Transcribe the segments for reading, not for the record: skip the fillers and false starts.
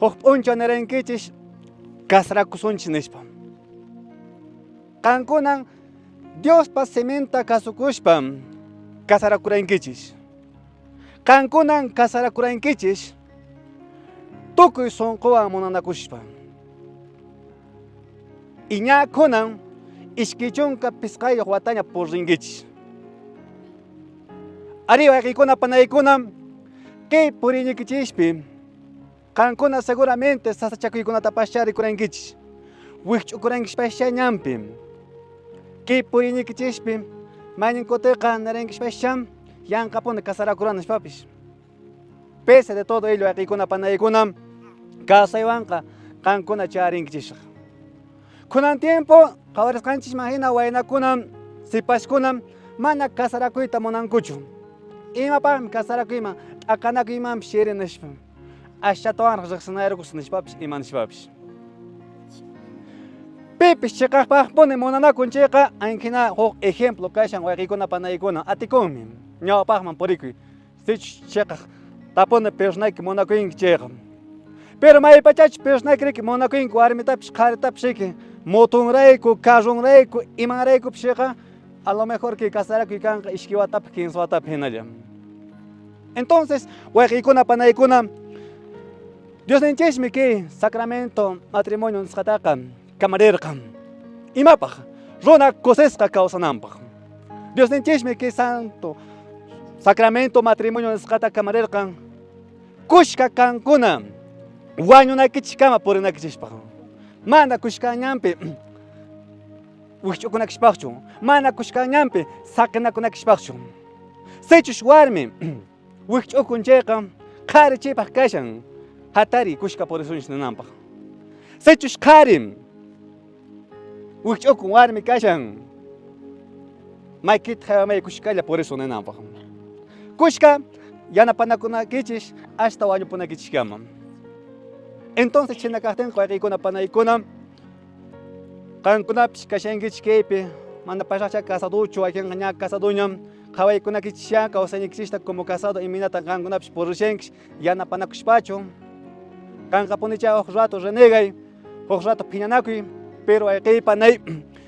Huk p'unchaw nirankichis casarakusunchis nispa. Qankunan Diospa siminta kasukuspa casarakurankichis. Qankunan casarakurankichis tukuy sonqowan munanakuspa. Y ña kunan 25 wataña purinkichis. Ari wayqiykuna panaykuna kay puriyniykichispi qankuna seguramente sasachakuykunatapaschá rikurankichis, wikch'ukurankichpaschá ñanpi. Kay puriyniykichispi maynin kutiqa nirankichpaschá yanqapuni casarakurani nispapis. Pese de todo ello wayqiykuna panaykuna kawsaywanqa qankuna charinkichishaq. Kunan tiempo qhawarisqanchisman hina waynakuna sipaskuna mana casarakuyta munankuchu. Imapaqmi casarakuyman t'aqanakuymanpis chiri nispa. Aschatawanraq riqsinayarkus nispapis ima nispapis. Pipis chiqaqpaqpuni munanakun chayqa ankhina huk ejemplo kashan wayqiykuna panaykuna atikunmi ñawpaqman purikuy. Sichus chiqaq tapuni personayki munakuyinki chayqa. Pero maypachachus personayki riki munakuyinki warmitapis qharitapis riki motonrayku, carronrayku, imanraykupis chayqa a lo mejor kay casarakuy kanqa iskay watapaq, 15 watapaq hinalla. Entonces, wayqiykuna panaykuna, Diosninchismi kay sacramento matrimonio nisqataqa kamarirqan. Imapaq? Runa kusisqa kawsananpaq. Diosninchismi kay santo sacramento matrimonio nisqata kamarirqan kushka kankuna wañunaykichiskama purinakichispaq. Mana kushka ñanpi wikch'ukunakispaqchu, mana kushka ñanpi saqinakunakispaqchu. Sichus warmi wikch'ukun chayqa qhari chaypaq kashan hatari kushka purisunchis ninanpaq. Sichus qhari wikch'ukun warmi kashan maykita haywamay kushkalla purisun ninanpaq. Kushka yanapanakunakichis hasta wañupunakichiskama. Entonces chhina kaqtinqa wayqiykuna panaykuna qankunapis kashankichis kaypi mana pasaqcha casadochu wakinqa ña casadoñam qhawaykunakichisyá kawsaynikichista como casado imaynatan qankunapis purishankichis yanapanakuspachu qanqapunichá huk rato renegay huk rato phiñanakuy pero wayqiy panay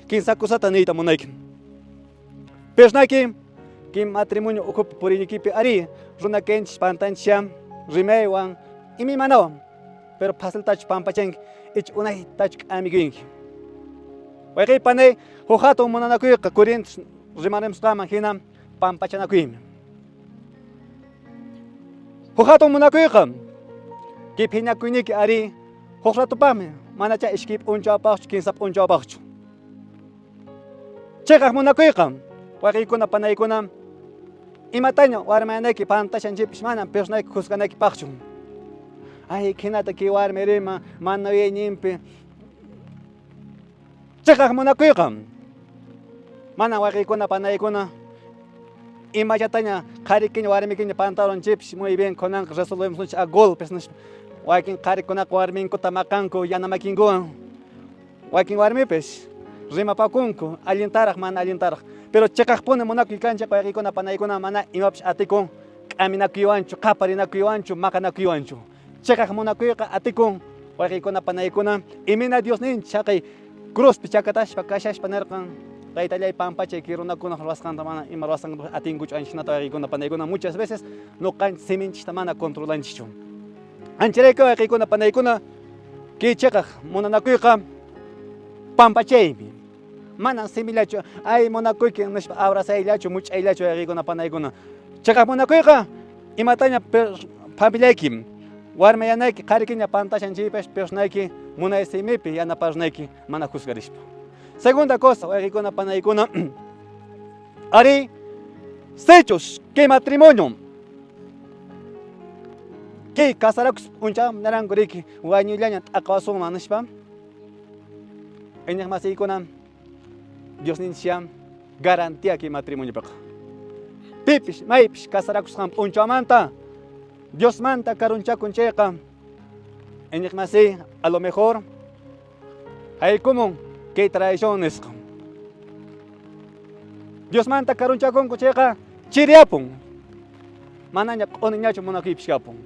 kinsa cosata niyta munayki. Personayki kay matrimonio ukhupi puriynikipi ari runa kayninchis pantanchisyá rimaywan imaymanawan pero faciltachu pampachanki icha unaytachu k'amikuyinki. Wayqiy panay huk hatun munanakuyqa Corintios rimarimusqanman hina pampachanakuymi. Huk hatun munakuyqa kay phiñakuyniyki ari huk ratopaqmi manachá iskay p'unchawpaqchu kinsa p'unchawpaqchu. Chiqaq munakuyqa wayqiykuna panaykuna imataña warmayanayki pantashanchikpis manam personayki juzganaykipaqchu. Ay, hinata kay warmi rima mana yuyayninpi. Chiqaq munakuyqa mana wayqiykuna panaykuna imallataña qharikiña warmikiña pantalonchikpis muy bien kunanqa resolvemos a golpes nispa. Wakin qharikunaqa warminkuta maqanku yana makinkuwan. Wakin warmipis rimapakunku allintaraq mana allintaraq. Pero chiqaqpuni munakuy kanchik wayqiykuna panaykuna mana imapis atikun k'aminakuywanchu, qaparinakuywanchu, maqanakuywanchu. Chiqaq munakuyqa atikun wayqiykuna panaykuna imayna Diosninchik chhaqay cruzpi chakataspa kashaspa nirqan taytallay pampachay kay runakunaq ruwasqanta mana ima ruwasqankuta atinkuchu anchhinata wayqiykuna panaykuna muchas veces nuqanchik siminchikta mana controlanchischu. Ancharayku wayqiykuna panaykuna kay chiqaq munanakuyqa pampachaymi. Manan simillachu ay munakuyki nispa abrazayllachu much'ayllachu wayqiykuna panaykuna. Chiqaq munakuyqa imataña familiayki warmayanayki qharikiña pantashan chaypas personayki munay simipi yanaparunayki mana juzgarispa. Segunda cosa wayqiykuna panaykuna ari sichus kay matrimonio kay casarakus p'unchaw naranku riki wañuyllaña t'aqawasunman nispa iñiqmasiykuna Diosninchisyá garantía kay matrimoniopiqa. Pipis maypis casarakusqan p'unchawmanta Diosmanta karunchakun chayqa iñiqmasiy a lo mejor haykumun kay traición nisqa. Diosmanta karunchakunku chayqa chiriyapun. Manaña q'uniñachu munakuypis kapun.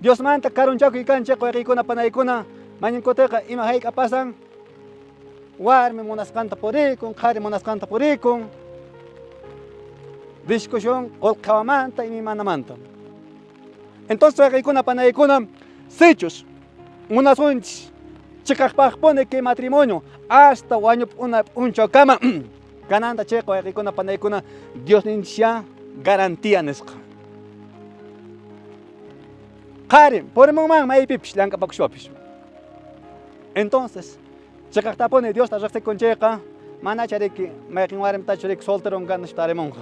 Diosmanta karunchakuy kan chayqa wayqiykuna panaykuna, mañankuteqa ima hayk'a pasan? Warmi munasqanta purikun, qhari munasqanta purikun. Discusión qolqewamanta imaymanamanta. Entonces wayqiykuna panaykuna, sichus munasunchis chiqaqpaqpuni kay matrimonio hasta wañup'una p'unchawkama kananta chayqa wayqiykuna panaykuna Diosninchisyá garantía nisqa. Qhari purimunman maypipis llank'apakushpapis. Entonces, chiqaqtapuni Diosta riqsikun chayqa manacha riki mayqin warmitachu riki solteron kan nispa tarimunqa.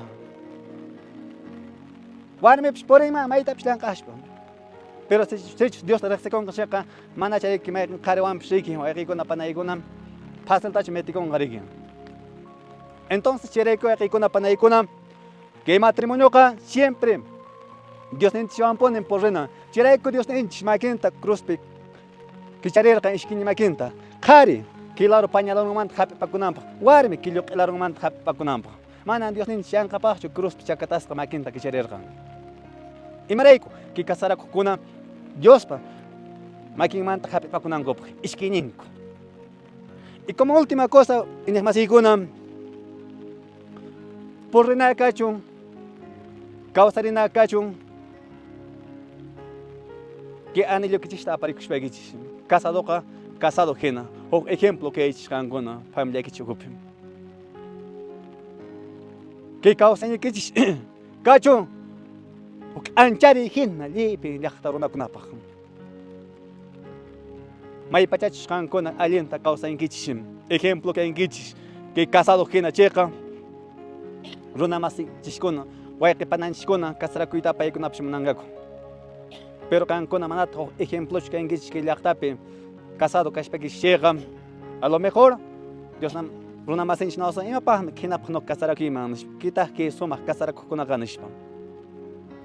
Warmipis purinman maytapis llank'aspa. Pero sichus Diosta riqsikunqa chayqa manacha riki mayqin qhariwanpis riki wayqiykuna panaykuna faciltachu metikunqa riki. Entonces chayrayku wayqiykuna panaykuna kay matrimonioqa siempre Diosninchikwanpunin purina. Chayrayku Diosninchik makinta cruzpi kicharirqan ishkiñi makinta. Qhari kilaru pañalonmanta hap'ipakunanpaq, warmi killu q'ilarunmanta hap'ipakunanpaq. Manan Diosninchik yanqapaqchu cruzpi chakatasqa makinta kicharirqan. Imarayku? Kay casarakuqkuna Diospa makinmanta hap'ipakunankupaq ishkiñinku. Y como última cosa, iñiqmasiykuna, purrina kachun, kawsarina kachun, kay anilloykichista aparikushpaykichis. Casadoqa casado hina. Huk ejemplo kaychis qankuna familiaykichis ukhupi. Kay kawsaynikichis kachun huk k'anchariy hina llipin llaqta runakunapaq. Maypachachus qankuna allinta kawsankichis, ejemplo kankichis, kay casado hina chayqa runa masinchiskuna, wayqi pananchiskuna casarakuyta paykunapish munanqaku. Pero qankuna manataq huk ejemplochu kankichis kay llaqtapi casado kashpaykichis chayqa, a lo mejor Dios runa masinchis nawsan imapaqmi hinapaq nuqa casarakuyman nispa, kitaq kay sumaq casarakuqkunaqa nispa.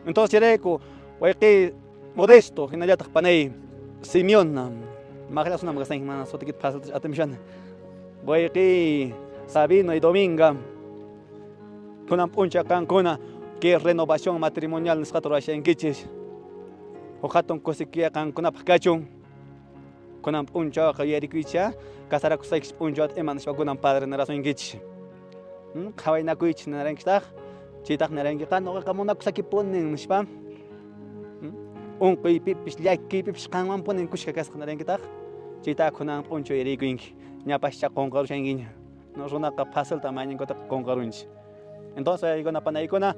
Entonces chayrayku wayqi Modesto hinallataq panay Simeona maqllasunam kasanki mana sutikita faciltachu atimishani. Wayqi Sabino y Dominga kunan p'unchaw qankuna kay renovación matrimonial nisqata ruwashankichis. Huk hatun kusikuy qankunapaq kachun. Kunan p'unchawqa yuyarikuychis casarakusqaykichis p'unchawta ima nispa kunan padre nirasunkichis. Qhawaynakuychis nirankitaq, chaytaq nirankiqa noqaqa munakusakipunin nispa. Unquypipis llakiypipis qanwanpunin kushka kasqa nirankitaq, chaytaqa kunan p'unchaw yuyarikuyki. Ñapascha qunqarushankiña. Runaqa facilta mañankutaqa qunqarunchis. Entonces wawaykuna panaykuna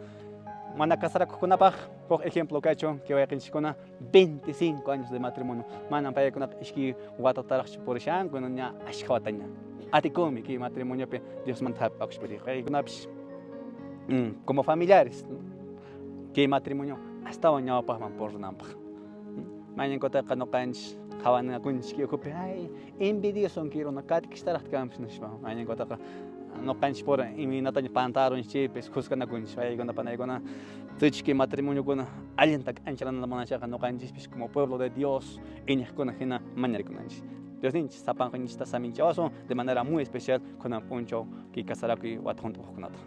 mana casarakuqkunapaq huk ejemplo kachun kay wayqinchiskuna 25 años de matrimonio. Manan paykunaqa iskay watataraqchu purishanku, ña ashkha wataña. Atikunmi kay matrimoniopi Diosmanta hap'ipakuspa riq. Paykunapis como familiares kay matrimonio astawan ñawpaqman purinanpaq. Mañankutaqa ñuqanchis qhawanakunchis kay ukhupi, ay, envidioson kay runa, katikistaraqta kanpis nispa. Mañankutaqa ñuqanchis pura imaynataña pantarunchis chaypis juzganakunchis paykuna panaykuna. Sichus kay matrimoniokuna allinta k'ancharanata munanchayqa ñuqanchispis como pueblo de Dios iñiqkuna hina mañarikunanchis. Diosninchis sapanqanchista saminchawasun de manera muy especial kunan p'unchaw kay casarakuy wata hunt'uqkunata.